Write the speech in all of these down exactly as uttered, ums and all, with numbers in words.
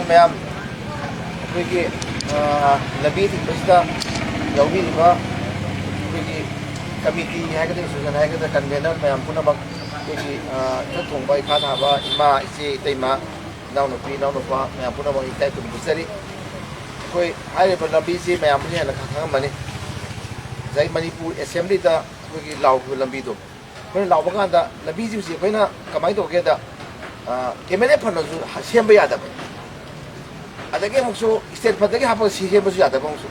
ꯃꯌꯥꯝ, ꯑꯩꯈꯣꯏꯒꯤ, ꯑ, ꯂꯝꯕꯤ ꯊꯤꯡꯕꯁꯤꯗ ꯌꯥꯎꯕꯤꯔꯤꯕ ꯑꯩꯈꯣꯏꯒꯤ ꯀꯃꯤꯇꯤ ꯍꯥꯏꯒꯗ꯭ꯔꯥ, ꯏꯟꯁꯇꯤꯇ꯭ꯌꯨꯁꯟ ꯍꯥꯏꯒꯗ꯭ꯔꯥ, ꯀꯟꯚꯦꯅꯔ ꯃꯌꯥꯝ ꯄꯨꯝꯅꯃꯛ, ꯑꯩꯈꯣꯏꯒꯤ, ꯑ, ꯏꯊꯛ ꯊꯣꯡꯕ, ꯏꯈꯥ ꯊꯥꯕ, ꯏꯃꯥ, ꯏꯆꯦ, ꯏꯇꯩꯃ, ꯏꯅꯥꯎꯅꯨꯄꯤ, ꯏꯅꯥꯎꯅꯨꯄ ꯃꯌꯥꯝ ꯄꯨꯝꯅꯃꯛ ꯏꯀꯥꯏ ꯈꯨꯝꯅꯕ ꯎꯠꯆꯔꯤ꯫ ꯑꯩꯈꯣꯏ ꯍꯥꯏꯔꯤꯕ ꯂꯝꯕꯤꯁꯤ ꯃꯌꯥꯝ ꯑꯃꯅ ꯍꯦꯟꯅ ꯈꯪꯉꯝꯃꯅꯤ꯫ ꯉꯁꯥꯏ ꯃꯅꯤꯄꯨꯔ ꯑꯦꯁꯦꯝꯕ꯭ꯂꯤꯗ ꯑꯩꯈꯣꯏꯒꯤ ꯂꯥꯎꯈꯤꯕ ꯂꯝꯕꯤꯗꯣ, ꯑꯩꯈꯣꯏꯅ ꯂꯥꯎꯕ ꯀꯥꯟꯗ ꯂꯝꯕꯤꯁꯤ ꯍꯧꯖꯤꯛ ꯑꯩꯈꯣꯏꯅ ꯀꯃꯥꯏꯅ ꯇꯧꯒꯦꯗ, ꯑꯦꯝ ꯑꯦꯜ ꯑꯦ ꯐꯅꯁꯨ ꯁꯦꯝꯕ ꯌꯥꯗꯕ, ꯑꯗꯒꯤ ꯑꯃꯨꯛꯁꯨ ꯏꯁꯇꯦꯠ ꯐꯟꯗꯒꯤ ꯍꯥꯞꯄꯒ ꯁꯤ ꯁꯦꯝꯕꯁꯨ ꯌꯥꯗꯕ ꯑꯃꯨꯛꯁꯨ,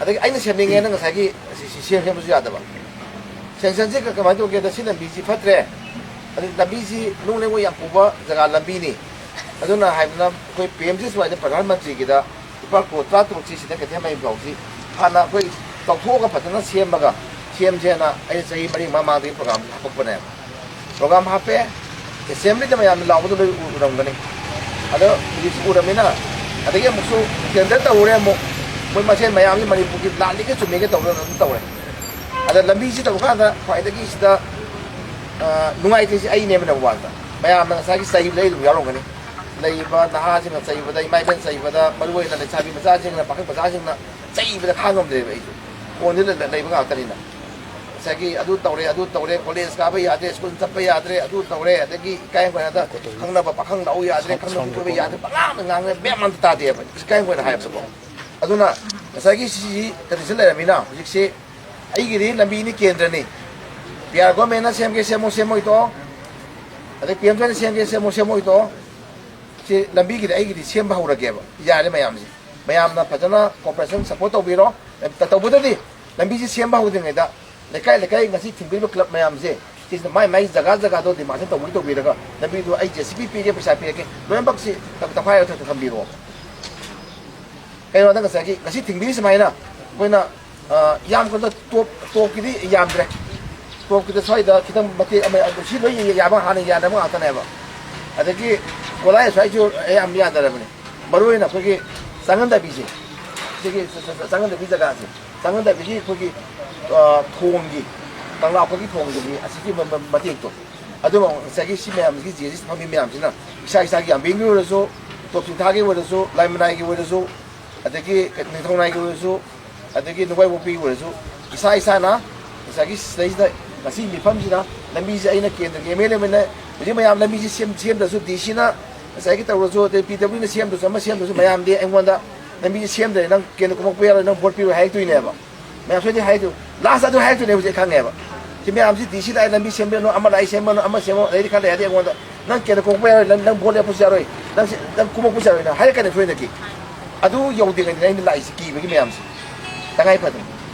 ꯑꯗꯒꯤ ꯑꯩꯅ ꯁꯦꯝꯅꯤꯡꯉꯦꯅ ꯉꯁꯥꯏꯒꯤ ꯁꯤ, ꯁꯤ ꯁꯦꯝ-, ꯁꯦꯝꯕꯁꯨ ꯌꯥꯗꯕ꯫ ꯁꯦꯡꯁꯟꯁꯦ ꯀ-, ꯀꯃꯥꯏꯅ ꯇꯧꯒꯦꯗ, ꯁꯤ ꯂꯝꯕꯤꯁꯤ ꯐꯠꯇ꯭ꯔꯦ, ꯑꯗꯩ ꯂꯝꯕꯤꯁꯤ ꯅꯨꯡ ꯂꯩꯉꯣꯏ ꯌꯥꯝ ꯄꯨꯕ ꯖꯒꯥ ꯂꯝꯕꯤꯅꯤ, ꯑꯗꯨꯅ ꯍꯥꯏꯗꯅ ꯑꯩꯈꯣꯏ ꯄꯤ ꯑꯦꯝ ꯖꯤ ꯁꯨꯃꯥꯏꯅ ꯄ꯭ꯔꯙꯥꯟ ꯃꯟꯇ꯭ꯔꯤꯒꯤꯗ ꯂꯨꯄꯥ ꯀ꯭ꯔꯣꯔ ꯇꯔꯥꯇꯔꯨꯛꯁꯤ ꯁꯤꯗ ꯀꯩꯊꯦꯜ ꯃꯥꯏꯕꯝ ꯐꯥꯎꯁꯤ ꯍꯥꯟꯅ ꯑꯩꯈꯣꯏ ꯇꯧꯊꯣꯛꯑꯒ ꯐꯖꯅ ꯁꯦꯝꯃꯒ ꯁꯦꯝꯁꯦꯅ ꯑꯩꯅ ꯆꯍꯤ ꯃꯔꯤ ꯃꯉꯥ ꯃꯃꯥꯡꯗꯒꯤ ꯄ꯭ꯔꯣꯒ꯭ꯔꯥꯝ ꯍꯥꯄꯛꯄꯅꯦꯕ꯫ ꯄ꯭ꯔꯣꯒ꯭ꯔꯥꯝ ꯍꯥꯞꯄꯦ, ꯑꯦꯁꯦꯝꯕ꯭ꯂꯤꯗ ꯃꯌꯥꯝꯅ ꯂꯥꯎꯕꯗꯣ ꯂꯣꯏ ꯎ-, ꯎꯔꯝꯒꯅꯤ꯫ ꯑꯗꯣ ꯍꯧꯖꯤꯛꯁꯨ ꯎꯔꯝꯃꯤꯅ, ꯑꯗꯒꯤ ꯑꯃꯨꯛꯁꯨ ꯇꯦꯟꯗꯔ ꯇꯧꯔꯨꯔꯦ ꯑꯃꯨꯛ, ꯃꯣꯏ ꯃꯁꯦꯟ ꯃꯌꯥꯝꯁꯤ ꯃꯅꯤꯄꯨꯔꯒꯤ ꯂꯥꯜꯂꯤꯒ ꯆꯨꯝꯃꯤꯒ ꯇꯧꯗꯅ ꯑꯗꯨꯝ ꯇꯧꯔꯦ꯫ ꯑꯗ ꯂꯝꯕꯤꯁꯤ ꯇꯧꯕ ꯀꯥꯟꯗ ꯈ꯭ꯋꯥꯏꯗꯒꯤ ꯁꯤꯗ, ꯑ, ꯅꯨꯡꯉꯥꯏꯇ꯭ꯔꯤꯁꯤ ꯑꯩꯅꯦꯕ ꯅꯝꯕꯔ ꯋꯥꯟꯗ꯫ ꯃꯌꯥꯝꯅ ꯉꯁꯥꯏꯒꯤ ꯆꯩꯕꯗ ꯑꯩ ꯑꯗꯨꯝ ꯌꯥꯎꯔꯝꯒꯅꯤ꯫ ꯂꯩꯔꯤꯕ ꯅꯍꯥꯁꯤꯡꯅ ꯆꯩꯕꯗ, ꯏꯃꯥ ꯏꯕꯦꯟ ꯆꯩꯕꯗ, ꯃꯔꯨꯑꯣꯏꯅ ꯂꯩꯁꯥꯕꯤ ꯃꯆꯥꯁꯤꯡꯅ, ꯄꯥꯈꯪ ꯃꯆꯥꯁꯤꯡꯅ ꯆꯩꯕꯗ ꯈꯥꯡꯉꯝꯗ꯭ꯔꯦꯕ ꯑꯩꯁꯨ꯫ ꯐꯣꯟꯁꯤꯗ ꯂꯩ-, ꯂꯩꯕ ꯉꯥꯛꯇꯅꯤꯅ꯫ ꯉꯁꯥꯏꯒꯤ ꯑꯗꯨ ꯇꯧꯔꯦ, ꯑꯗꯨ ꯇꯧꯔꯦ, ꯀꯣꯂꯦꯖ ꯀꯥꯕ ꯌꯥꯗ꯭ꯔꯦ, ꯁ꯭ꯀꯨꯜ ꯆꯠꯄ ꯌꯥꯗ꯭ꯔꯦ, ꯑꯗꯨ ꯇꯧꯔꯦ, ꯑꯗꯒꯤ ꯏꯀꯥꯏ ꯈꯪꯗꯅ ꯈꯪꯅꯕ ꯄꯥꯈꯪ ꯂꯥꯛꯎ ꯌꯥꯗ꯭ꯔꯦ, ꯈꯪꯅꯕ ꯀꯣꯏꯕ ꯌꯥꯗ꯭ꯔꯦ, ꯄꯉꯥꯡꯗ ꯉꯥꯡꯉꯦ, ꯃꯦꯞ ꯑꯝꯇ ꯇꯥꯗꯦꯕ꯫ ꯏꯀꯥꯏ ꯈꯪꯗꯅ ꯍꯥꯏꯕꯗꯀꯣ꯫ ꯑꯗꯨꯅ ꯉꯁꯥꯏꯒꯤ ꯁꯤꯁꯤ ꯀꯟꯗꯤꯁꯟ ꯂꯩꯔꯕꯅꯤꯅ ꯍꯧꯖꯤꯛꯁꯤ ꯑꯩꯒꯤꯗꯤ ꯂꯝꯕꯤꯅꯤ ꯀꯦꯟꯗ꯭ꯔꯅꯤ꯫ ꯄꯤ ꯑꯥꯔ ꯒꯣꯔꯃꯦꯟꯅ ꯁꯦꯝꯒꯦ ꯁꯦꯝꯃꯣ ꯁꯦꯝꯃꯣꯏ ꯇꯣꯛꯑꯣ, ꯑꯗꯩ ꯄꯤ ꯑꯦꯝ ꯁꯤꯅ ꯁꯦꯝꯒꯦ ꯁꯦꯝꯃꯣ ꯁꯦꯝꯃꯣꯏ ꯇꯣꯛꯑꯣ꯫ ꯁꯤ ꯂꯝꯕꯤꯒꯤꯗꯤ ꯑꯩꯒꯤꯗꯤ ꯁꯦꯝꯕ ꯍꯧꯔꯒꯦꯕ, ꯌꯥꯔꯦ ꯃꯌꯥꯝꯁꯦ꯫ ꯃꯌꯥꯝꯅ ꯐꯖꯅ cooperation support ꯇꯧꯕꯤꯔꯣ꯫ ꯇ-, ꯇꯧꯕꯗꯗꯤ ꯂꯝꯕꯤꯁꯤ ꯁꯦꯝꯕ ꯍꯧꯗ꯭ꯔꯤꯉꯩꯗ ꯂꯩꯀꯥꯏ ꯂꯩꯀꯥꯏ ꯉꯁꯤ ꯊꯤꯡꯕꯤꯔꯤꯕ ꯀ꯭ꯂꯕ ꯃꯌꯥꯝꯁꯦ, ꯁꯤꯁꯤꯅ ꯃꯥꯏ ꯃꯥꯏ ꯖꯒꯥ ꯖꯒꯥꯗꯣ ꯗꯤꯃꯥꯟꯁꯟ ꯇꯧꯕꯤ ꯇꯧꯕꯤꯔꯒ ꯂꯝꯕꯤꯗꯣ ꯑꯩ ꯖꯦ ꯁꯤ ꯕꯤ ꯄꯤꯒꯦ, ꯄꯩꯁꯥ ꯄꯤꯔꯒꯦ, ꯂꯣꯏꯅꯃꯛꯁꯤ ꯇ-, ꯇꯪꯈꯥꯏ ꯑꯃ ꯊ-, ꯊꯝꯕꯤꯔꯣ꯫ ꯀꯩꯅꯣꯗ ꯉꯁꯥꯏꯒꯤ ꯉꯁꯤ ꯊꯤꯡꯕꯤꯔꯤ ꯁꯨꯃꯥꯏꯅ ꯑꯩꯈꯣꯏꯅ, ꯑ, ꯌꯥꯝ ꯀꯟꯅ ꯇꯣꯞ, ꯇꯣꯞꯀꯤꯗꯤ ꯌꯥꯝꯗ꯭ꯔꯦ꯫ ꯇꯣꯞꯀꯤꯗ ꯁ꯭ꯋꯥꯏꯗ ꯈꯤꯇꯪ ꯃꯇꯦꯛ ꯑꯃ, ꯑꯗꯨ ꯁꯤ ꯂꯣꯏ ꯌꯥꯕ, ꯍꯥꯟꯅ ꯌꯥꯅꯕ ꯉꯥꯛꯇꯅꯦꯕ꯫ ꯑꯗꯒꯤ ꯒꯣꯂꯥꯏ ꯁ꯭ꯋꯥꯏꯁꯨ ꯑꯌꯥꯝꯕ ꯌꯥꯅꯔꯕꯅꯤ꯫ ꯃꯔꯨꯑꯣꯏꯅ ꯑꯩꯈꯣꯏꯒꯤ ꯆꯥꯉꯟꯗꯕꯤꯁꯦ, ꯁꯤꯒꯤ ꯆ-, ꯆ-, ꯆ-, ꯆꯥꯉꯟꯗꯕꯤ ꯖꯒꯥꯁꯦ, ꯆꯥꯉꯟꯗꯕꯤꯒꯤ ꯑꯩꯈꯣꯏꯒꯤ, ꯑ, ꯊꯣꯡꯒꯤ, ꯀꯪꯂꯥ ꯑꯩꯈꯣꯏꯒꯤ ꯊꯣꯡꯗꯨꯒꯤ ꯑꯁꯤꯒꯤ ꯃ-, ꯃ-, ꯃꯇꯦꯛꯇꯣ, ꯑꯗꯨ ꯉꯁꯥꯏꯒꯤ ꯁꯤ ꯃꯌꯥꯝꯁꯤꯒꯤ ꯖꯤ ꯑꯦꯁ ꯐꯝꯃꯤ ꯃꯌꯥꯝꯁꯤꯅ ꯏꯁꯥ ꯏꯁꯥꯒꯤ ꯌꯥꯝꯕꯦꯝꯒꯤ ꯑꯣꯏꯔꯁꯨ, ꯇꯣꯞ ꯆꯤꯡꯊꯥꯒꯤ ꯑꯣꯏꯔꯁꯨ, ꯂꯥꯏꯃꯅꯥꯏꯒꯤ ꯑꯣꯏꯔꯁꯨ, ꯑꯗꯒꯤ ꯅꯤꯡꯊꯧꯅꯥꯏꯒꯤ ꯑꯣꯏꯔꯁꯨ, ꯑꯗꯒꯤ ꯅꯨꯡꯉꯥꯏꯄꯣꯛꯄꯤꯒꯤ ꯑꯣꯏꯔꯁꯨ, ꯏꯁꯥ ꯏꯁꯥꯅ ꯉꯁꯥꯏꯒꯤ ꯁꯤꯗꯩꯁꯤꯗ, ꯉꯁꯤ ꯃꯤꯐꯝꯁꯤꯗ ꯂꯝꯕꯤꯁꯦ ꯑꯩꯅ ꯀꯦꯟꯗ꯭ꯔꯒꯤ ꯑꯦꯝ ꯑꯦꯜ ꯑꯦ ꯑꯃꯅ ꯍꯧꯖꯤꯛ ꯃꯌꯥꯝ ꯂꯝꯕꯤꯁꯤ ꯁꯦꯝ-, ꯁꯦꯝꯗ꯭ꯔꯁꯨ, ꯗꯤ ꯁꯤꯅ ꯉꯁꯥꯏꯒꯤ ꯇꯧꯔꯁꯨ, ꯑꯗꯩ ꯄꯤ ꯗꯕ꯭ꯂꯤꯎꯅ ꯁꯦꯝꯗ꯭ꯔꯁꯨ, ꯑꯃ ꯁꯦꯝꯗ꯭ꯔꯁꯨ, ꯃꯌꯥꯝꯗꯤ ꯑꯩꯉꯣꯟꯗ ꯂꯝꯕꯤꯁꯦ ꯁꯦꯝꯗ꯭ꯔꯦ, ꯅꯪ ꯀꯦꯟꯗ꯭ꯔ ꯀꯨꯝꯃꯛꯄ ꯌꯥꯔꯣꯏ, ꯅꯪ ꯚꯣꯠ ꯄꯤꯔꯣꯏ ꯍꯥꯏꯔꯛꯇꯣꯏꯅꯦꯕ꯫ ꯃꯌꯥꯝ ꯁꯣꯏꯗꯅ ꯍꯥꯏꯗꯣꯏ, ꯂꯥꯁ ꯑꯗꯨ ꯍꯥꯏꯔꯛꯇꯣꯏꯅꯦ ꯍꯧꯖꯤꯛ ꯈꯪꯉꯦꯕ꯫ ꯁꯤ ꯃꯌꯥꯝꯁꯤ ꯗꯤ ꯁꯤꯗ ꯑꯩ ꯂꯝꯕꯤ ꯁꯦꯝꯕꯤꯔꯅꯨ, ꯑꯃꯗ ꯑꯩ ꯁꯦꯝꯕꯅꯨ, ꯑꯃ ꯁꯦꯝꯃꯣ, ꯑꯗꯩꯗꯤ ꯈꯔ ꯂꯩꯔꯗꯤ ꯑꯩꯉꯣꯟꯗ ꯅꯪ ꯀꯦꯟꯗ꯭ꯔ ꯀꯨꯝꯃꯛꯄ ꯌꯥꯔꯣꯏ, ꯅꯪ, ꯅꯪ ꯚꯣꯠ ꯂꯦꯞꯄꯁꯨ ꯌꯥꯔꯣꯏ, ꯅꯪ ꯁꯤ, ꯅꯪ ꯀꯨꯝꯃꯛꯄꯁꯨ ꯌꯥꯔꯣꯏ, ꯅꯪ ꯍꯥꯏꯔꯛꯀꯅꯤ ꯁꯣꯏꯗꯅꯀꯤ꯫ ꯑꯗꯨ ꯌꯧꯗ꯭ꯔꯤꯉꯩꯗꯅꯦ ꯑꯩꯅ ꯂꯥꯛꯏꯁꯤ ꯀꯤꯕꯒꯤ ꯃꯌꯥꯝꯁꯦ꯫ ꯇꯉꯥꯏ ꯐꯗꯅ꯫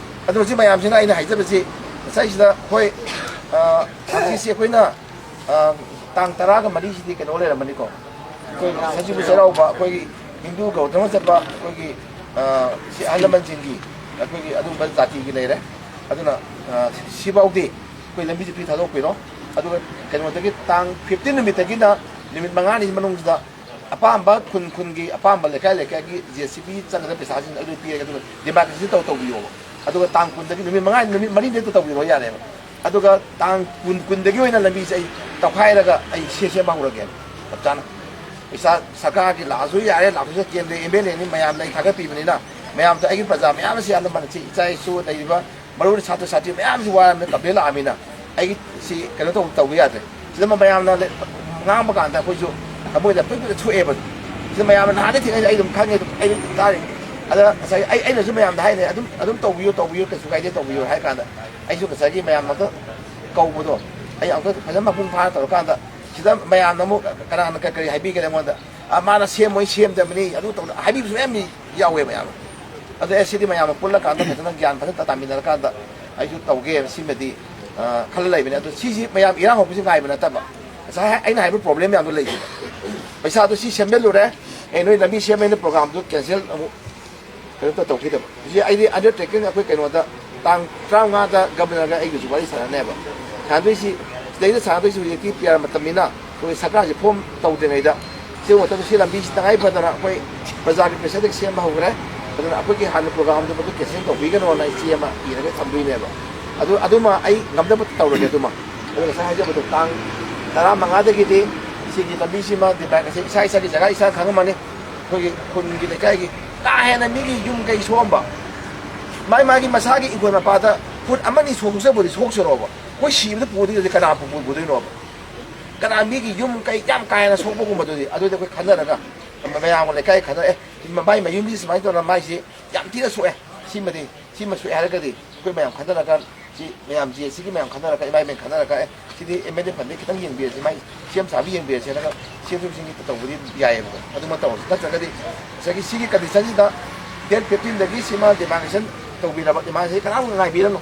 ꯑꯗꯣ ꯍꯧꯖꯤꯛ ꯃꯌꯥꯝꯁꯤꯅ ꯑꯩꯅ ꯍꯥꯏꯖꯕꯁꯤ ꯉꯁꯥꯏꯁꯤꯗ ꯍꯣꯏ, ꯑ, ꯍꯧꯖꯤꯛꯁꯤ ꯑꯩꯈꯣꯏꯅ, ꯑ, ꯇꯥꯡ ꯇꯔꯥꯒ ꯃꯔꯤꯁꯤꯗꯤ ꯀꯩꯅꯣ ꯂꯩꯔꯝꯃꯅꯤꯀꯣ꯫ ꯑꯩꯈꯣꯏ ꯁꯖꯤꯕꯨ ꯆꯩꯔꯥꯎꯕ, ꯑꯩꯈꯣꯏꯒꯤ ꯍꯤꯟꯗꯨ ꯒꯧꯔ ꯙꯔꯃ ꯆꯠꯄ ꯑꯩꯈꯣꯏꯒꯤ, ꯑ, ꯁꯤ ꯑꯍꯜ ꯂꯃꯟꯁꯤꯡꯒꯤ ꯑꯩꯈꯣꯏꯒꯤ ꯑꯗꯨꯝꯕ ꯖꯥꯇꯤꯒꯤ ꯂꯩꯔꯦ꯫ ꯑꯗꯨꯅ, ꯑ, ꯁꯤꯐꯥꯎꯗꯤ ꯑꯩꯈꯣꯏ ꯂꯝꯕꯤꯁꯦ ꯐ꯭ꯔꯤ ꯊꯥꯗꯣꯛꯄꯤꯔꯣ꯫ ꯑꯗꯨꯒ ꯀꯩꯅꯣꯗꯒꯤ ꯇꯥꯡ ꯐꯤꯐꯇꯤꯟ ꯅꯨꯃꯤꯠꯇꯒꯤꯅ ꯅꯨꯃꯤꯠ ꯃꯉꯥꯅꯤ ꯃꯅꯨꯡꯁꯤꯗ ꯑꯄꯥꯝꯕ ꯈꯨꯟ ꯈꯨꯟꯒꯤ ꯑꯄꯥꯝꯕ ꯂꯩꯀꯥꯏ ꯂꯩꯀꯥꯏꯒꯤ ꯖꯦ ꯁꯤ ꯕꯤ ꯆꯪꯒꯗꯕ ꯄꯩꯁꯥꯁꯤꯡ ꯑꯗꯨ ꯄꯤꯔꯒ ꯑꯗꯨꯒ ꯗꯤꯃꯥꯔꯀꯦꯁꯟ ꯇꯧ ꯇꯧꯕꯤꯌꯣꯕ꯫ ꯑꯗꯨꯒ ꯇꯥꯡ ꯀꯨꯟꯗꯒꯤ ꯅꯨꯃꯤꯠ ꯃꯉꯥ, ꯅꯨꯃꯤꯠ ꯃꯔꯤꯅꯤꯗ ꯇꯧꯕꯤꯔꯣ ꯌꯥꯔꯦꯕ꯫ ꯑꯗꯨꯒ ꯇꯥꯡ ꯀꯨꯟ, ꯀꯨꯟꯗꯒꯤ ꯑꯣꯏꯅ ꯂꯝꯕꯤꯁꯦ ꯑꯩ ꯇꯧꯈꯥꯏꯔꯒ ꯑꯩ ꯁꯦ-, ꯁꯦꯝꯕ ꯍꯧꯔꯒꯦ ꯆꯞ ꯆꯥꯅ꯫ ꯄꯩꯁꯥ ꯁꯔꯀꯥꯔꯒꯤ ꯂꯥꯛꯑꯁꯨ ꯌꯥꯔꯦ, ꯂꯥꯛꯇ꯭ꯔꯁꯨ ꯀꯦꯟꯗ꯭ꯔꯒꯤ ꯑꯦꯝ ꯑꯦꯜ ꯑꯦꯅꯤ, ꯃꯌꯥꯝꯅ ꯑꯩ ꯊꯥꯒꯠꯄꯤꯕꯅꯤꯅ ꯃꯌꯥꯝꯗ ꯑꯩꯒꯤ ꯄ꯭ꯔꯖꯥ ꯃꯌꯥꯝ ꯑꯁꯤ ꯑꯍꯜ ꯂꯃꯟ ꯑꯁꯤ ꯏꯆꯥ ꯏꯁꯨ ꯂꯩꯔꯤꯕ ꯃꯔꯨ ꯑꯣꯏꯅ ꯁꯥꯇ꯭ꯔ ꯁꯥꯇ꯭ꯔꯤ ꯃꯌꯥꯝꯁꯤ ꯋꯥꯔꯕꯅꯤꯅ ꯀꯝꯄ꯭ꯂꯦꯟ ꯂꯥꯛꯑꯃꯤꯅ ꯑꯩꯒꯤ ꯁꯤ ꯀꯩꯅꯣ ꯇꯧ-, ꯇꯧꯕ ꯌꯥꯗ꯭ꯔꯦ꯫ ꯁꯤꯗ ꯃꯌꯥꯝꯅ ꯂꯩ-, ꯉꯥꯡꯕ ꯀꯥꯟꯗ ꯑꯩꯈꯣꯏꯁꯨ ꯊꯃꯣꯏꯗ ꯄꯤꯛ ꯄꯤꯛ ꯁꯣꯛꯑꯦꯕ꯫ ꯁꯤꯗ ꯃꯌꯥꯝꯅ ꯅꯍꯥꯟꯗꯩ ꯊꯦꯡꯅꯩ, ꯑꯩ ꯑꯗꯨꯝ ꯈꯪꯉꯦ, ꯑꯗꯨꯝ ꯑꯩ ꯑꯗꯨꯝ ꯇꯥꯔꯤ꯫ ꯑꯗ ꯉꯁꯥꯏ ꯑꯩ, ꯑꯩꯅꯁꯨ ꯃꯌꯥꯝꯗ ꯍꯥꯏꯅꯦ, "ꯑꯗꯨꯝ, ꯑꯗꯨꯝ ꯇꯧꯕꯤꯌꯨ, ꯇꯧꯕꯤꯌꯨ, ꯀꯩꯁꯨ ꯀꯥꯏꯗꯦ, ꯇꯧꯕꯤꯌꯨ" ꯍꯥꯏ ꯀꯥꯟꯗ ꯑꯩꯁꯨ ꯉꯁꯥꯏꯒꯤ ꯃꯌꯥꯝ ꯑꯝꯇ ꯀꯧꯕꯗꯣ ꯑꯩ ꯑꯃꯨꯛꯇ ꯐꯖꯅ ꯃꯄꯨꯡ ꯐꯥꯅ ꯇꯧꯔꯀꯥꯟꯗ ꯁꯤꯗ ꯃꯌꯥꯝꯅ ꯑꯃꯨꯛ ꯀꯅꯥꯅ ꯀ-, ꯀꯔꯤ ꯍꯥꯏꯕꯤꯒꯅꯤ ꯑꯩꯉꯣꯟꯗ? "ꯑ, ꯃꯥꯅ ꯁꯦꯝꯃꯣꯏ, ꯁꯦꯝꯗꯕꯅꯤ, ꯑꯗꯨ ꯇꯧꯗ" ꯍꯥꯏꯕꯤꯕꯁꯨ ꯃꯌꯥꯝ ꯌꯥꯎꯋꯦꯕ ꯌꯥꯝꯅ꯫ ꯑꯗꯣ ꯑꯦ, ꯁꯤꯗꯤ ꯃꯌꯥꯝꯅ ꯄꯨꯜꯂꯀꯥꯟꯗ ꯐꯖꯅ ꯒ꯭ꯌꯥꯟ ꯐꯖꯅ ꯇꯥꯃꯤꯟꯅꯔꯀꯥꯟꯗ ꯑꯩꯁꯨ ꯇꯧꯒꯦ ꯁꯤꯃꯗꯤ, ꯑ, ꯈꯜꯂ ꯂꯩꯕꯅꯦ꯫ ꯑꯗꯣ ꯁꯤꯁꯤ ꯃꯌꯥꯝ ꯏꯔꯥꯡ ꯍꯧꯕꯁꯤ ꯉꯥꯏꯕ ꯅꯠꯇꯕ, ꯉꯁꯥꯏ ꯑꯩꯅ ꯍꯥꯏꯕ ꯄ꯭ꯔꯣꯕ꯭ꯂꯦꯝ ꯃꯌꯥꯝꯗꯣ ꯂꯩꯈꯤꯕ꯫ ꯄꯩꯁꯥꯗꯣ ꯁꯤ ꯁꯦꯝꯖꯤꯜꯂꯨꯔꯦ, ꯑꯦ, ꯅꯣꯏ ꯂꯝꯕꯤ ꯁꯦꯝꯕꯩꯅ ꯄ꯭ꯔꯣꯒ꯭ꯔꯥꯝꯗꯣ ꯀꯦꯟꯁꯦꯜ ꯑꯃꯨꯛ ꯀꯩꯅꯣ ꯇꯧ-, ꯇꯧꯈꯤꯗꯕ꯫ ꯍꯧꯖꯤꯛ ꯑꯩꯗꯤ ꯑꯟꯗꯔꯇꯦꯀꯤꯡ ꯑꯩꯈꯣꯏ ꯀꯩꯅꯣꯗ ꯇꯥꯡ ꯇꯔꯥꯃꯉꯥꯗ ꯒꯕꯔꯅꯔꯒ ꯑꯩꯒꯁꯨ ꯋꯥꯔꯤ ꯁꯥꯟꯅꯅꯦꯕ꯫ ꯁꯥꯟꯅꯗꯣꯏꯁꯤ ꯁꯤꯗꯩꯗ ꯁꯥꯟꯅꯗꯣꯏꯁꯤ ꯍꯧꯖꯤꯛꯇꯤ ꯄꯤ ꯑꯥꯔ ꯃꯇꯝꯅꯤꯅ ꯑꯩꯈꯣꯏ ꯁꯔꯀꯥꯔꯁꯤ ꯐꯣꯝ ꯇꯧꯗ꯭ꯔꯤꯉꯩꯗ ꯁꯤ ꯃꯇꯝꯗ ꯁꯤ ꯂꯝꯕꯤꯁꯤ ꯇꯉꯥꯏ ꯐꯗꯅ ꯑꯩꯈꯣꯏ ꯄ꯭ꯔꯖꯥꯒꯤ ꯄ꯭ꯔꯦꯁꯔꯗꯒꯤ ꯁꯦꯝꯕ ꯍꯧꯈ꯭ꯔꯦ꯫ ꯑꯗꯨꯅ ꯑꯩꯈꯣꯏꯒꯤ ꯍꯥꯟꯅ ꯄ꯭ꯔꯣꯒ꯭ꯔꯥꯝꯗꯨ ꯃꯗꯨ ꯀꯦꯟꯁꯦꯜ ꯇꯧꯕꯤꯒꯅꯣꯅ ꯑꯩ ꯆꯦ ꯑꯃ ꯏꯔꯒ ꯊꯝꯗꯣꯏꯅꯦꯕ꯫ ꯑꯗꯨ, ꯑꯗꯨꯃ ꯑꯩ ꯉꯝꯅꯕ ꯇꯧꯔꯒꯦ꯫ ꯑꯗꯨꯃ ꯑꯗꯨ ꯉꯁꯥꯏ ꯍꯥꯏꯖꯕꯗꯣ ꯇꯥꯡ ꯇꯔꯥꯃꯉꯥꯗꯒꯤꯗꯤ ꯁꯤꯒꯤ ꯂꯝꯕꯤꯁꯤꯃ ꯗꯤꯃꯥꯔꯀꯦꯁꯟ ꯏꯁꯥ ꯏꯁꯥꯒꯤ ꯖꯒꯥ ꯏꯁꯥꯅ ꯈꯪꯉꯝꯃꯅꯤ꯫ ꯑꯩꯈꯣꯏꯒꯤ ꯈꯨꯟꯒꯤ ꯂꯩꯀꯥꯏꯒꯤ ꯀꯥ ꯍꯦꯟꯅ ꯃꯤꯒꯤ ꯌꯨꯝ ꯀꯩ ꯁꯣꯛꯑꯝꯕ, ꯃꯥꯏ ꯃꯥꯒꯤ ꯃꯁꯥꯒꯤ ꯏꯪꯈꯣꯜ ꯃꯄꯥꯗ ꯐꯨꯠ ꯑꯃ ꯑꯅꯤ ꯁꯣꯛꯆꯕꯨꯗꯤ ꯁꯣꯛꯆꯔꯣꯕ, ꯑꯩꯈꯣꯏ ꯁꯤꯕꯗ ꯄꯨꯗꯣꯏꯗꯤ ꯀꯅꯥ ꯄꯨ-, ꯄꯨꯗꯣꯏꯅꯣꯕ? ꯀꯅꯥ ꯃꯤꯒꯤ ꯌꯨꯝ ꯀꯩ ꯌꯥꯝ ꯀꯥ ꯍꯦꯟꯅ ꯁꯣꯛꯄꯒꯨꯝꯕꯗꯨꯗꯤ, ꯑꯗꯨꯗꯤ ꯑꯩꯈꯣꯏ ꯈꯟꯅꯔꯒ, ꯃꯌꯥꯝꯒ ꯂꯩꯀꯥꯏ ꯈꯟꯅ, "ꯑꯦ, ꯃꯥꯏ ꯃꯌꯨꯝꯗꯤ ꯁꯨꯃꯥꯏꯅ ꯇꯧꯔꯒ ꯃꯥꯏꯁꯤ ꯌꯥꯝ ꯊꯤꯅ ꯁꯣꯛꯑꯦ, ꯁꯤꯃꯗꯤ, ꯁꯤꯃ ꯁꯣꯛꯑꯦ" ꯍꯥꯏꯔꯒꯗꯤ, ꯑꯩꯈꯣꯏ ꯃꯌꯥꯝ ꯈꯟꯅꯔꯒ, ꯁꯤ ꯃꯌꯥꯝ, ꯖꯤ ꯑꯦꯁ ꯁꯤꯒꯤ ꯃꯌꯥꯝ ꯈꯟꯅꯔꯒ, ꯏꯃꯥ ꯏꯕꯦꯟ ꯈꯟꯅꯔꯒ, "ꯑꯦ, ꯁꯤꯗꯤ ꯑꯦꯝ ꯑꯦꯜ ꯑꯦ ꯐꯟꯗꯒꯤ ꯈꯤꯇꯪ ꯌꯦꯡꯕꯤꯔꯁꯤ, ꯃꯥꯏ ꯁꯤ ꯑꯦꯝ ꯁꯥꯕ ꯌꯦꯡꯕꯤꯔꯁꯤ" ꯍꯥꯏꯔꯒ, ꯁꯤ ꯑꯦꯝ ꯁꯤ ꯁꯤꯒꯤ ꯇꯧꯕꯗꯤ ꯌꯥꯏꯌꯦꯕꯀꯣ꯫ ꯑꯗꯨꯃ ꯇꯧꯔꯁꯤ꯫ ꯅꯠꯇ꯭ꯔꯒꯗꯤ ꯉꯁꯥꯏꯒꯤ ꯁꯤꯒꯤ ꯀꯟꯗꯤꯁꯟꯁꯤꯗ, ꯗꯦꯠ ꯐꯤꯐꯇꯤꯟꯗꯒꯤ ꯁꯤꯃ ꯗꯤꯃꯥꯔꯀꯦꯁꯟ ꯇꯧꯕꯤꯔꯕ, ꯗꯤꯃꯥꯔꯀꯦꯁꯟ ꯀꯅꯥꯝ ꯉꯥꯏꯕꯤꯔꯅꯨ꯫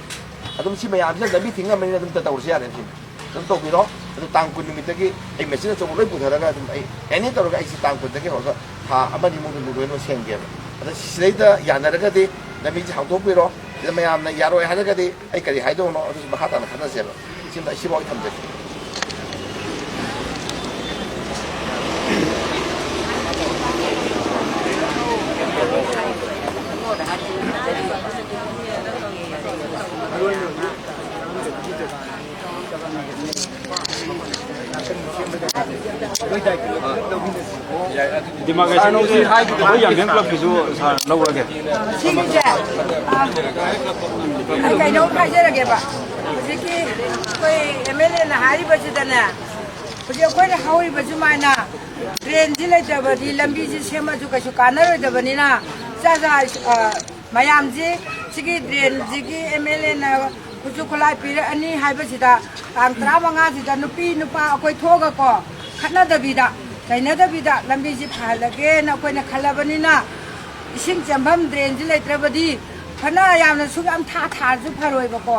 ꯑꯗꯨꯝ ꯁꯤ ꯃꯌꯥꯝꯁꯤꯅ ꯂꯝꯕꯤ ꯊꯤꯡꯉꯝꯕꯅꯤꯅ ꯑꯗꯨꯝ ꯇꯧꯔꯁꯨ ꯌꯥꯔꯦ ꯁꯤꯅꯤ꯫ ꯑꯗꯨꯝ ꯇꯧꯕꯤꯔꯣ꯫ ꯑꯗꯨ ꯇꯥꯡ ꯀꯨꯟ ꯅꯨꯃꯤꯠꯇꯒꯤ ꯑꯩ ꯃꯦꯆꯤꯟ ꯑꯆꯧꯕ ꯂꯣꯏ ꯄꯨꯊꯔꯒ ꯑꯗꯨꯝ ꯑꯩ ꯑꯦꯅꯤ ꯇꯧꯔꯒ ꯑꯩꯁꯤ ꯇꯥꯡ ꯀꯨꯟꯗꯒꯤ ꯍꯧꯔꯒ ꯊꯥ ꯑꯃ ꯑꯅꯤꯃꯨꯛ ꯑꯗꯨꯝ ꯂꯣꯏꯅꯃꯛ ꯁꯦꯝꯒꯦꯕ꯫ ꯑꯗ ꯁꯤꯗꯩꯗ ꯌꯥꯅꯔꯒꯗꯤ ꯂꯝꯕꯤꯁꯦ ꯍꯥꯡꯗꯣꯛꯄꯤꯔꯣ꯫ ꯁꯤꯗ ꯃꯌꯥꯝꯅ ꯌꯥꯔꯣꯏ ꯍꯥꯏꯔꯒꯗꯤ ꯑꯩ ꯀꯔꯤ ꯍꯥꯏꯗꯧꯅꯣ ꯑꯗꯨꯁꯨ ꯃꯈꯥ ꯇꯥꯅ ꯈꯟꯅꯁꯦꯕ꯫ ꯁꯤꯃ ꯑꯩ ꯁꯤꯐꯥꯎ ꯑꯩ ꯊꯝꯖꯒꯦ꯫ ꯗꯤꯃꯥꯔꯀꯦꯁꯟꯒꯤ ꯑꯩꯈꯣꯏ ꯌꯥꯝꯕꯦꯝ ꯀ꯭ꯂꯕꯀꯤꯁꯨ ꯁꯥꯔ ꯂꯧꯔꯒꯦ꯫ ꯁꯤꯒꯤꯁꯦ, ꯑ, ꯑꯩ ꯀꯩꯅꯣꯝ ꯍꯥꯏꯖꯔꯒꯦꯕ꯫ ꯍꯧꯖꯤꯛꯀꯤ ꯑꯩꯈꯣꯏ ꯑꯦꯝ ꯑꯦꯜ ꯑꯦꯅ ꯍꯥꯏꯔꯤꯕꯁꯤꯗꯅꯦ, ꯍꯧꯖꯤꯛ ꯑꯩꯈꯣꯏꯅ ꯍꯧꯔꯤꯕ ꯁꯨꯃꯥꯏꯅ ꯗ꯭ꯔꯦꯟꯁꯤ ꯂꯩꯇꯕꯗꯤ ꯂꯝꯕꯤꯁꯤ ꯁꯦꯝꯃꯁꯨ ꯀꯩꯁꯨ ꯀꯥꯟꯅꯔꯣꯏꯗꯕꯅꯤꯅ, ꯏꯆꯥ ꯏꯆꯥ, ꯑ, ꯃꯌꯥꯝꯁꯤ ꯁꯤꯒꯤ ꯗ꯭ꯔꯦꯟꯁꯤꯒꯤ ꯑꯦꯝ ꯑꯦꯜ ꯑꯦꯅ ꯈꯨꯠꯁꯨ ꯈꯨꯠꯂꯥꯏ ꯄꯤꯔꯛꯑꯅꯤ ꯍꯥꯏꯕꯁꯤꯗ, ꯇꯥꯡ ꯇꯔꯥꯃꯉꯥꯁꯤꯗ ꯅꯨꯄꯤ ꯅꯨꯄꯥ ꯑꯩꯈꯣꯏ ꯊꯣꯛꯑꯒꯀꯣ, ꯈꯠꯅꯗꯕꯤꯗ, ꯆꯩꯅꯗꯕꯤꯗ ꯂꯝꯕꯤꯁꯤ ꯐꯍꯜꯂꯒꯦꯅ ꯑꯩꯈꯣꯏꯅ ꯈꯜꯂꯕꯅꯤꯅ, ꯏꯁꯤꯡ ꯆꯦꯟꯐꯝ ꯗ꯭ꯔꯦꯟꯁꯤ ꯂꯩꯇ꯭ꯔꯕꯗꯤ ꯐꯅ ꯌꯥꯝꯅ ꯁꯨꯛ ꯌꯥꯝ ꯊꯥ ꯊꯥꯔꯁꯨ ꯐꯔꯣꯏꯕꯀꯣ꯫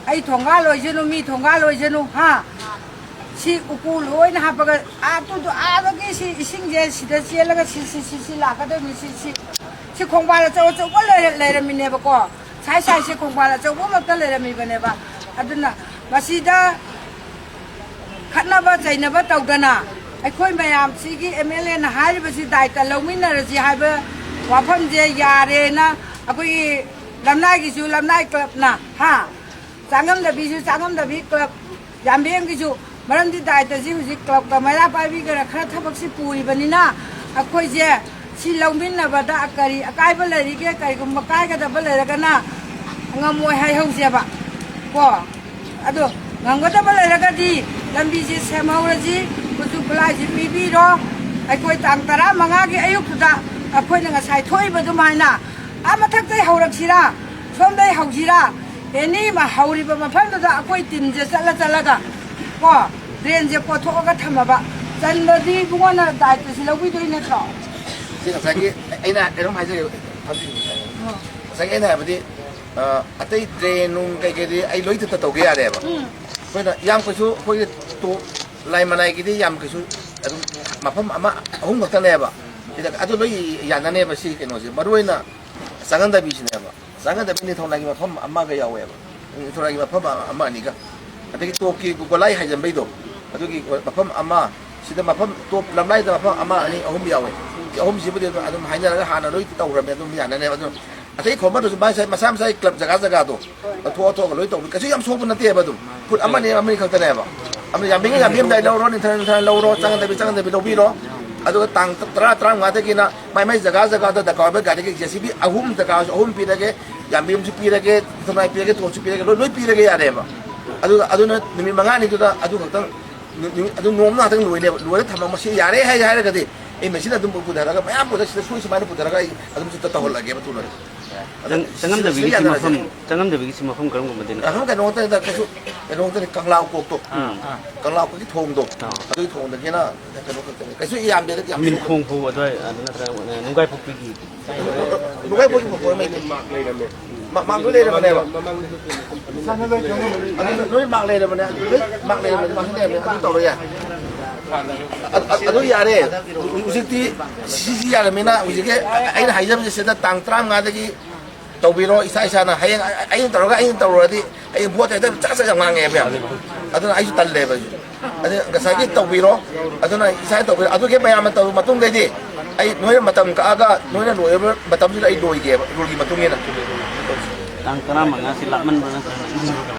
ꯑꯩ ꯊꯣꯡꯒꯥꯜ ꯑꯣꯏꯁꯅꯨ, ꯃꯤ ꯊꯣꯡꯒꯥꯜ ꯑꯣꯏꯁꯅꯨ, ꯍꯥ? ꯁꯤ ꯎꯀꯨ ꯂꯣꯏꯅ ꯍꯥꯞꯄꯒ, ꯑꯥꯗꯨꯗꯣ, ꯑꯥꯗꯒꯤ ꯁꯤ ꯏꯁꯤꯡꯁꯦ ꯁꯤꯗ ꯆꯦꯜꯂꯒ ꯁꯤ, ꯁꯤ, ꯁꯤ, ꯁꯤ ꯂꯥꯛꯀꯗꯣꯏꯅꯤ, ꯁꯤ, ꯁꯤ, ꯁꯤ ꯈꯣꯡꯕꯥꯜ ꯑꯆꯧ ꯑꯆꯧꯕ ꯂꯩꯔ-, ꯂꯩꯔꯝꯃꯤꯅꯦꯕꯀꯣ꯫ ꯁꯥꯏ ꯁꯥꯏꯁꯦ ꯈꯣꯡꯕꯥꯜ ꯑꯆꯧꯕꯃꯛꯇ ꯂꯩꯔꯝꯃꯤꯕꯅꯦꯕ꯫ ꯑꯗꯨꯅ ꯃꯁꯤꯗ ꯈꯠꯅꯕ ꯆꯩꯅꯕ ꯇꯧꯗꯅ ꯑꯩꯈꯣꯏ ꯃꯌꯥꯝꯁꯤꯒꯤ ꯑꯦꯝ ꯑꯦꯜ ꯑꯦꯅ ꯍꯥꯏꯔꯤꯕꯁꯤ ꯗꯥꯏꯇ ꯂꯧꯃꯤꯟꯅꯔꯁꯤ ꯍꯥꯏꯕ ꯋꯥꯐꯝꯁꯦ ꯌꯥꯔꯦꯅ ꯑꯩꯈꯣꯏꯒꯤ ꯂꯝꯅꯥꯏꯒꯤꯁꯨ ꯂꯝꯅꯥꯏ ꯀ꯭ꯂꯕꯅ, ꯍꯥ, ꯆꯥꯉꯝꯗꯕꯤꯁꯨ ꯆꯥꯉꯝꯗꯕꯤ ꯀ꯭ꯂꯕ, ꯌꯥꯝꯕꯦꯝꯒꯤꯁꯨ ꯃꯔꯝꯗꯤ ꯗꯥꯏꯇꯁꯤ ꯍꯧꯖꯤꯛ ꯀ꯭ꯂꯕꯀ ꯃꯩꯔꯥ ꯄꯥꯏꯕꯤꯒꯅ ꯈꯔ ꯊꯕꯛꯁꯤ ꯄꯨꯔꯤꯕꯅꯤꯅ, ꯑꯩꯈꯣꯏꯁꯦ ꯁꯤ ꯂꯧꯃꯤꯟꯅꯕꯗ ꯀꯔꯤ ꯑꯀꯥꯏꯕ ꯂꯩꯔꯤꯒꯦ, ꯀꯔꯤꯒꯨꯝꯕ ꯀꯥꯏꯒꯗꯕ ꯂꯩꯔꯒꯅ ꯉꯝꯃꯣꯏ ꯍꯥꯏꯍꯧꯁꯦꯕ ꯀꯣ꯫ ꯑꯗꯣ ꯉꯝꯒꯗꯕ ꯂꯩꯔꯒꯗꯤ ꯂꯝꯕꯤꯁꯦ ꯁꯦꯝꯍꯧꯔꯁꯤ, ꯈꯨꯠꯁꯨ ꯈꯨꯠꯂꯥꯏꯁꯤ ꯄꯤꯕꯤꯔꯣ꯫ ꯑꯩꯈꯣꯏ ꯇꯥꯡ ꯇꯔꯥꯃꯉꯥꯒꯤ ꯑꯌꯨꯛꯇꯨꯗ ꯑꯩꯈꯣꯏꯅ ꯉꯁꯥꯏ ꯊꯣꯛꯏꯕ ꯑꯗꯨꯃꯥꯏꯅ ꯑꯥ ꯃꯊꯛꯇꯩ ꯍꯧꯔꯛꯁꯤꯔꯥ, ꯁꯣꯝꯗꯩ ꯍꯧꯁꯤꯔꯥ, ꯑꯦꯅꯤ ꯑꯃ ꯍꯧꯔꯤꯕ ꯃꯐꯝꯗꯨꯗ ꯑꯩꯈꯣꯏ ꯇꯤꯝꯁꯦ ꯆꯠꯂ ꯆꯠꯂꯒ ꯀꯣ, ꯗ꯭ꯔꯦꯟꯁꯦ ꯀꯣꯊꯣꯛꯑꯒ ꯊꯝꯃꯕ꯫ ꯆꯟꯕꯗꯤ ꯏꯕꯨꯡꯉꯣꯅ ꯗꯥꯏꯇꯁꯤ ꯂꯧꯕꯤꯗꯣꯏ ꯅꯠꯇ꯭ꯔꯣ? ꯁꯤ ꯉꯁꯥꯏꯒꯤ ꯑꯩꯅ ꯀꯩꯅꯣꯝ ꯍꯥꯏꯖꯒꯦ, ꯊꯝꯕꯤꯌꯨ꯫ ꯉꯁꯥꯏꯒꯤ ꯑꯩꯅ ꯍꯥꯏꯕꯗꯤ, ꯑ, ꯑꯇꯩ ꯗ꯭ꯔꯦꯟ ꯅꯨꯡ ꯀꯩꯀꯩꯗꯤ ꯑꯩ ꯂꯣꯏ ꯇꯧꯒꯦ ꯌꯥꯔꯦꯕ꯫ ꯎꯝ꯫ ꯑꯩꯈꯣꯏꯅ ꯌꯥꯝ ꯀꯩꯁꯨ ꯑꯩꯈꯣꯏꯒꯤ ꯇꯣ-, ꯂꯥꯏ ꯃꯅꯥꯏꯒꯤꯗꯤ ꯌꯥꯝ ꯀꯩꯁꯨ ꯑꯗꯨꯝ ꯃꯐꯝ ꯑꯃ ꯑꯍꯨꯝ ꯈꯛꯇꯅꯦꯕ꯫ ꯁꯤꯗ ꯑꯗꯨ ꯂꯣꯏ ꯌꯥꯅꯅꯦꯕ ꯁꯤ ꯀꯩꯅꯣꯁꯦ꯫ ꯃꯔꯨ ꯑꯣꯏꯅ ꯆꯪꯍꯟꯗꯕꯤꯁꯤꯅꯦꯕ꯫ ꯆꯪꯒꯗꯕ ꯅꯤꯡꯊꯧꯅꯥꯏꯒꯤ ꯃꯐꯝ ꯑꯃꯒ ꯌꯥꯎꯋꯦꯕ, ꯅꯤꯡꯊꯧꯅꯥꯏꯒꯤ ꯃꯐꯝ ꯑꯃ ꯑꯅꯤꯒ, ꯑꯗꯒꯤ ꯇꯣꯞꯀꯤ ꯒꯣꯂꯥꯏ ꯍꯥꯏꯖꯟꯕꯩꯗꯣ, ꯑꯗꯨꯒꯤ ꯃꯐꯝ ꯑꯃ, ꯁꯤꯗ ꯃꯐꯝ ꯇꯣꯞ ꯂꯝꯂꯥꯏꯗ ꯃꯐꯝ ꯑꯃ, ꯑꯅꯤ, ꯑꯍꯨꯝ ꯌꯥꯎꯋꯦ꯫ ꯁꯤ ꯑꯍꯨꯝꯁꯤꯕꯨꯗꯤ ꯑꯗꯨꯝ, ꯑꯗꯨꯝ ꯍꯥꯏꯅꯔꯒ ꯍꯥꯟꯅ ꯂꯣꯏ ꯇꯧꯈ꯭ꯔꯕꯅꯦ, ꯑꯗꯨꯝ ꯌꯥꯅꯅꯦꯕ꯫ ꯑꯗꯨꯅ ꯑꯇꯩ ꯈꯣꯝꯕꯗꯨꯁꯨ ꯃꯁꯥ ꯃꯁꯥ, ꯃꯁꯥ ꯃꯁꯥꯒꯤ ꯀ꯭ꯂꯕ ꯖꯒꯥ ꯖꯒꯥꯗꯣ ꯊꯣꯛꯑ ꯊꯣꯛꯑꯒ ꯂꯣꯏ ꯇꯧꯕ ꯀꯩꯁꯨ ꯌꯥꯝ ꯁꯣꯛꯄ ꯅꯠꯇꯦꯕ꯫ ꯑꯗꯨꯝ ꯐꯨꯠ ꯑꯃꯅꯤ ꯑꯃꯅꯤ ꯈꯛꯇꯅꯦꯕ꯫ ꯑꯗꯨꯅ ꯌꯥꯝꯕꯤꯉꯩ ꯌꯥꯝꯕꯤꯔꯝꯗꯥꯏ ꯂꯧꯔꯣ, ꯅꯤꯡꯊꯔ ꯅꯤꯡꯊꯔ ꯂꯧꯔꯣ, ꯆꯪꯒꯗꯕꯤ ꯆꯪꯒꯗꯕꯤ ꯂꯧꯕꯤꯔꯣ꯫ ꯑꯗꯨꯒ ꯇꯥꯡ ꯇꯔꯥ, ꯇꯔꯥꯃꯉꯥꯗꯒꯤꯅ ꯃꯥꯏ ꯃꯥꯏ ꯖꯒꯥ ꯖꯒꯥꯗ ꯗꯔꯀꯥꯔ ꯑꯣꯏꯕ ꯒꯥꯔꯤꯒꯤ ꯖꯦ ꯁꯤ ꯕꯤ ꯑꯍꯨꯝ, ꯗꯔꯀꯥꯔ ꯑꯍꯨꯝ ꯄꯤꯔꯒꯦ, ꯌꯥꯝꯕꯤ ꯑꯃꯁꯨ ꯄꯤꯔꯒꯦ, ꯊꯝꯅꯥꯏ ꯄꯤꯔꯒꯦ, ꯇꯣꯠꯁꯨ ꯄꯤꯔꯒꯦ, ꯂꯣꯏ, ꯂꯣꯏ ꯄꯤꯔꯒꯦ ꯌꯥꯔꯦꯕ꯫ ꯑꯗꯨꯒ ꯑꯗꯨꯅ ꯅꯨꯃꯤꯠ ꯃꯉꯥꯅꯤꯗꯨꯗ ꯑꯗꯨ ꯈꯛꯇꯪ, ꯅꯨ-, ꯅꯨꯃꯤꯠ, ꯑꯗꯨ ꯅꯣꯡꯃ ꯉꯥꯛꯇꯪ ꯂꯣꯏꯅꯦꯕ꯫ ꯂꯣꯏꯔ ꯊꯝꯃ ꯃꯁꯤ ꯌꯥꯔꯦ ꯍꯥꯏ ꯍꯥꯏꯔꯒꯗꯤ ꯑꯩ ꯃꯁꯤꯗ ꯑꯗꯨꯝ ꯄꯨꯊꯔꯒ ꯃꯌꯥꯝ ꯄꯨꯊꯔ ꯁꯤꯗ ꯁꯨꯏ ꯁꯨꯃꯥꯏꯅ ꯄꯨꯊꯔꯒ ꯑꯩ ꯑꯗꯨꯝ ꯁꯤꯗ ꯇꯧꯍꯜꯂꯒꯦꯕ ꯊꯨꯅ꯫ ꯑꯗꯨ ꯆꯪ-, ꯁꯤ-, ꯆꯪꯉꯝꯗꯕꯤꯒꯤ ꯁꯤ ꯁꯤ ꯌꯥꯅꯔꯁꯦ꯫ ꯃꯐꯝ, ꯆꯪꯉꯝꯗꯕꯤꯒꯤ ꯁꯤ ꯃꯐꯝ ꯀꯔꯝꯒꯨꯝꯕꯗꯩꯅꯣ? ꯑꯗꯨꯝ ꯀꯩꯅꯣ ꯉꯥꯛꯇꯅꯤꯗ, ꯀꯩꯁꯨ ꯀꯩꯅꯣ ꯉꯥꯛꯇꯅꯤ, ꯀꯪꯂꯥ ꯀꯣꯛꯇꯣ꯫ ꯎꯝ꯫ ꯀꯪꯂꯥ ꯀꯣꯛꯀꯤ ꯊꯣꯡꯗꯣ꯫ ꯑꯥ꯫ ꯑꯗꯨꯒꯤ ꯊꯣꯡꯗꯒꯤꯅ ꯀꯩꯅꯣ ꯈꯛꯇꯅꯤ꯫ ꯀꯩꯁꯨ ꯌꯥꯝꯗꯦꯗ, ꯌꯥꯝ ꯃꯤꯟꯈꯣꯡ ꯐꯥꯎ ꯑꯗꯨꯋꯥꯏ, ꯑꯗꯨ ꯅꯠꯇ꯭ꯔꯒ, ꯑ, ꯅꯨꯡꯒꯥꯏꯄꯣꯛꯄꯤꯒꯤ? ꯅꯨꯡꯒꯥꯏꯄꯣꯛꯄꯤ ꯐꯥꯎꯕ ꯃꯩ ꯃꯥꯛ ꯂꯩꯔꯝꯃꯦ꯫ ꯃꯥ-, ꯃꯥꯛ ꯂꯣꯏ ꯂꯩꯔꯕꯅꯦꯕ꯫ ꯑꯗꯨ ꯂꯣꯏ ꯃꯥꯛ ꯂꯩꯔꯕꯅꯦ꯫ ꯑꯗꯨ ꯂꯣꯏ ꯃꯥꯛ ꯂꯩꯔꯕꯅꯦ, ꯃꯥꯛ ꯂꯩꯔꯕꯅꯦ꯫ ꯑꯗꯨ ꯇꯧꯔ ꯌꯥꯏ꯫ ꯑ-, ꯑ-, ꯑꯗꯨ ꯌꯥꯔꯦ꯫ ꯍꯧꯖꯤꯛꯇꯤ ꯁꯤꯁꯤ ꯌꯥꯔꯕꯅꯤꯅ ꯍꯧꯖꯤꯛꯀꯤ ꯑꯩꯅ ꯍꯥꯏꯖꯕꯁꯦ ꯁꯤꯗ ꯇꯥꯡ ꯇꯔꯥꯃꯉꯥꯗꯒꯤ ꯇꯧꯕꯤꯔꯣ, ꯏꯁꯥ ꯏꯁꯥꯅ꯫ ꯍꯌꯦꯡ ꯑꯩꯅ ꯇꯧꯔꯒ, ꯑꯩꯅ ꯇꯧꯔꯨꯔꯗꯤ ꯍꯌꯦꯡ ꯚꯣꯠ ꯍꯦꯛꯇ ꯆꯥꯛ ꯆꯥꯛ ꯌꯥꯝ ꯉꯥꯡꯉꯦꯕ ꯌꯥꯝ꯫ ꯑꯗꯨꯅ ꯑꯩꯁꯨ ꯇꯜꯂꯦꯕ ꯑꯩꯁꯨ꯫ ꯑꯗꯨ ꯉꯁꯥꯏꯒꯤ ꯇꯧꯕꯤꯔꯣ, ꯑꯗꯨꯅ ꯏꯁꯥꯅ ꯇꯧꯕꯤꯔꯣ꯫ ꯑꯗꯨꯒꯤ ꯃꯌꯥꯝꯅ ꯇꯧꯔꯕ ꯃꯇꯨꯡꯗꯩꯗꯤ ꯑꯩ ꯅꯣꯏꯅ ꯃꯇꯝ ꯀꯛꯑꯒ ꯅꯣꯏꯅ ꯂꯣꯏꯔꯕ ꯃꯇꯝꯗꯨꯗ ꯑꯩ ꯂꯣꯏꯒꯦꯕ, ꯔꯨꯜꯒꯤ ꯃꯇꯨꯡ ꯏꯟꯅ꯫ ꯇꯥꯡ ꯇꯔꯥꯃꯉꯥꯁꯤ ꯂꯥꯞꯃꯟꯕ꯭ꯔꯥ ꯅꯠꯇ꯭ꯔꯒ?